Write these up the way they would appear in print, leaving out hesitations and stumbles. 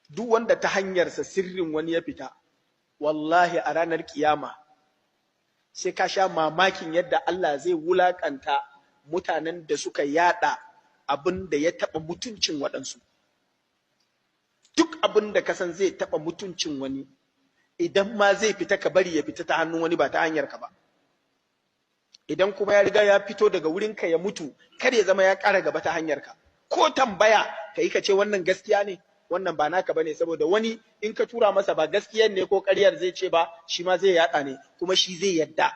Duk wanda ta hanyarsa sirrin wani ya fita, wallahi a ranar kiyama sai ka sha mamakin yadda Allah zai wulakanta mutanen da suka yada abin da ya taɓa mutuncin waɗansu. Duk abin da ka san zai taɓa mutuncin wani, idan ma zai fita, ka bari ya fita ta hannun wani, ba ta hanyar ka ba. Idan kuma ya riga ya fito daga wurinka, ya mutu, kar ya zama ya ƙara gaba ta hanyar ka. Ko tambaya ka yi, ka ce wannan gaskiya ne, wannan ba naka bane, saboda wani in ka tura masa, ba gaskiyar ne ko ƙaryar zai ce ba, shi ma zai yaɗa ne, kuma shi zai yadda.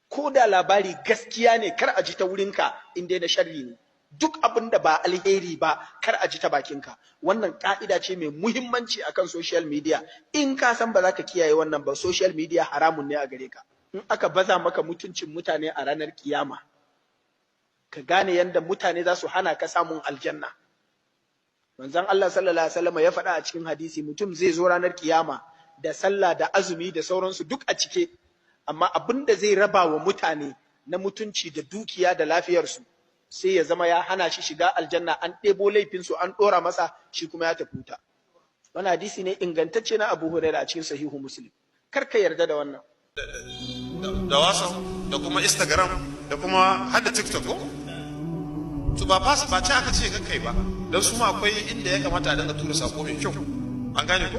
Ko da labari gaskiya ne, kar a ji ta wurinka in dai na sharri ne. Duk abin da ba alheri ba, kar a ji ta bakinka. Wannan ka'ida ce mai muhimmanci akan social media. In ka san ba za ka kiyaye wannan ba, social media haramun ne a gare ka. In aka baza maka mutuncin mutane a ranar kiyama, ka gane yadda mutane za su hana ka samun aljanna. Manzon Allah sallallahu alaihi wasallam ya faɗa a cikin hadisi, mutum zai zo ranar kiyama da sallah da azumi da sauransu duk a cike, amma abin da zai raba wa mutane na mutunci da dukiya da lafiyarsu sai ya zama ya hana shi shiga aljanna. An ɗebo laifinsu an ɗora masa, shi kuma ya tafi wuta. Wannan hadisi ne ingantacce na Abu Hurairah a cikin Sahihu Muslim. Kar ka yarda da wannan. Da WhatsApp da kuma Instagram da kuma har da TikTok ko? To, ba fas ba ce aka ce kai ba, don su ma akwai inda ya kamata a dinga tura sako mai kyau, an gane ko?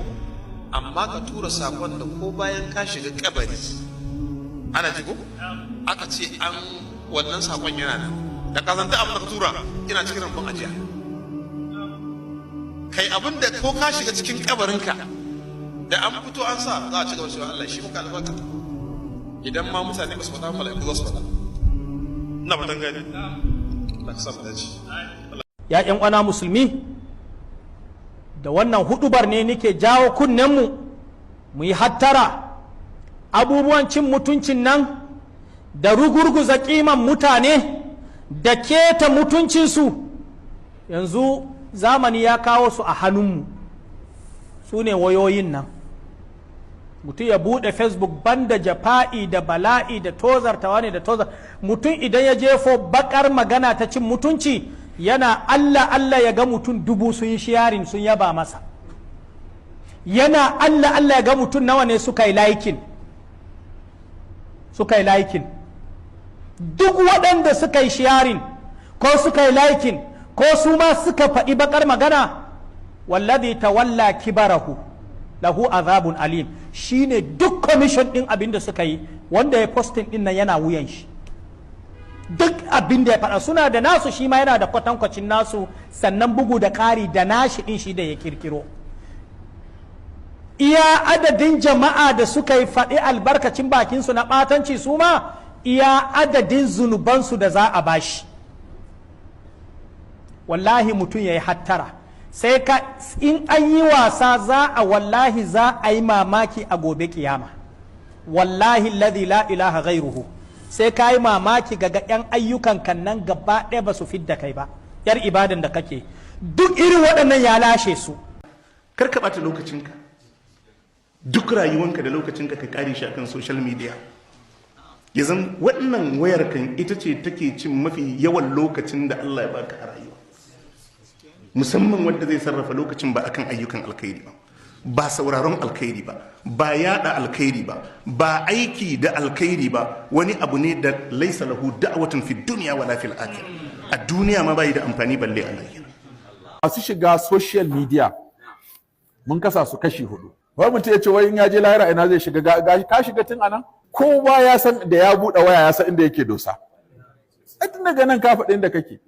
Amma ka tura sakon da ko bayan ka shiga kabari, ana ji ko, aka ce an wannan sakon yana nan, da ka san duk abin da ka tura ina cikin rambun ajiya. Kai, abin da ko ka shiga cikin kabarinka, da an fito an sa, za a ci gaba cewa Allah shi muka albarka. Idan ma mutane ba su faɗa, mala'iku za su faɗa. Ina fatan gani. Allah ka sa mu dace. Ya ’yan uwana musulmi, da wannan hudubar ne nike jawo kunnenmu mu yi hattara. Abubuwan cin mutuncin nan da rugurguza kiman mutane da keta mutuncinsu, yanzu zamani ya kawo su a hannunmu, su ne wayoyin nan. Mutum ya buɗe Facebook, banda jafa'i da bala'i da tozartawa ne da tozar mutum, idan ya jefo bakar magana ta cin mutunci, yana Allah Allah ya ga mutum 1000 sun yi sharing, sun yaba masa. Yana Allah Allah ya ga mutum nawa ne suka yi liking. Duk waɗanda suka yi sharing ko suka yi liking ko su ma suka faɗi bakar magana, wallazi tawalla kibarahu lahu azabun alim. Shine duk commission din abin da suka yi, wanda ya posting din nan, yana wuyan shi. Duk abin da ya faɗa, suna da nasu, shi ma yana da kwatankwacin nasu, sannan bugu da ƙari da nashi ɗin shi da ya kirkiro. Iya adadin jama'a da suka yi faɗi albarkacin bakinsu na ɓatanci, su ma iya adadin zunubansu da za a bashi. Wallahi mutum ya yi hattara. Sai ka in an yi wasa, za a wallahi za a yi mamaki a gobe kiyama. Wallahi alladhi la ilaha ghairuhu, sai ka yi mamaki ga 'yan ayyukan kan nan gaba ɗaya ba su fidda kai ba. Yar ibadan da kake, duk irin waɗannan ya lashe su. Kar ka ɓata lokacinka, duk rayuwanka da lokacinka ka kare shi akan social media. Ya zan wannan wayar kan ita ce take cin mafi yawan lokacin da Allah ya baka a rayuwa, musamman wanda zai sarrafa lokacin ba akan ayyukan alkhairi ba, ba sauraron alkhairi ba, ba yada alkhairi ba, ba aiki da alkhairi ba. Wani abu ne da laisa lahu da'watun fi dunya wala fil akhirah. A duniya ma bai da amfani, balle a lahira. Masu shiga social media mun kasa su kashi hudu. Wai mutum ya ce wai in ya je lahira ina zai shiga? Ka shiga tun anan. Kowa ya san da ya buɗe waya, ya san inda yake dosa. Ai tun daga nan ka faɗi inda kake.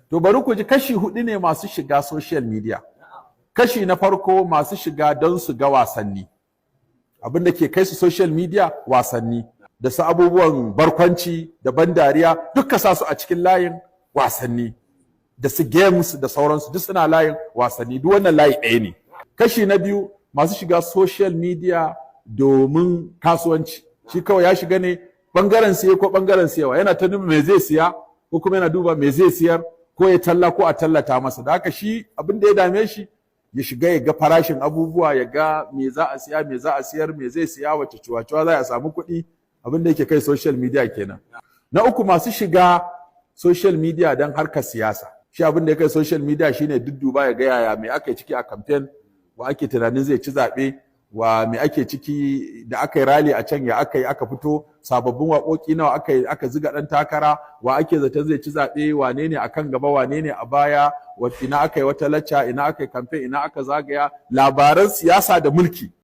To, bari ku ji, kashi hudu ne masu shiga social media. Kashi na farko, masu shiga don su ga wasanni. Abin da ke kai su social media, wasanni da su abubuwan barkwanci da ban dariya, duk ka sa su a cikin layin wasanni, da su games da sauransu, duk suna layin wasanni. Duk wannan layi ɗaya ne. Kashi na biyu, masu shiga social media domin kasuwanci. Shi kawai ya shiga ne bangaren siye ko bangaren siyawa, yana ta nuna me zai siya ko kuma yana duba me zai siyar, ko ya talla ko a tallata masa. Da haka shi abin da ya dame shi, ya shiga ya ga farashin abubuwa, ya ga me za a siya, me za a siyar, me zai siya, wace cuwa-cuwa za a samu kuɗi. Abin da yake kai social media kenan. Na uku, masu shiga social media don harkar siyasa. Shi Shi abin da ya kai social media shine dudduba ya ga yaya me aka yi ciki a campaign, wa ake tunanin zai ci zaɓe, wa me ake ciki da aka yi rally a can, ya aka yi aka fito, sababbin waƙoƙi nawa aka yi aka ziga ɗan takara, wa ake zaton zai ci zaɓe, wane ne akan gaba, wane ne a baya, ina aka yi wata lacca, ina aka yi campaign, ina aka zagaya, labaran siyasa da mulki.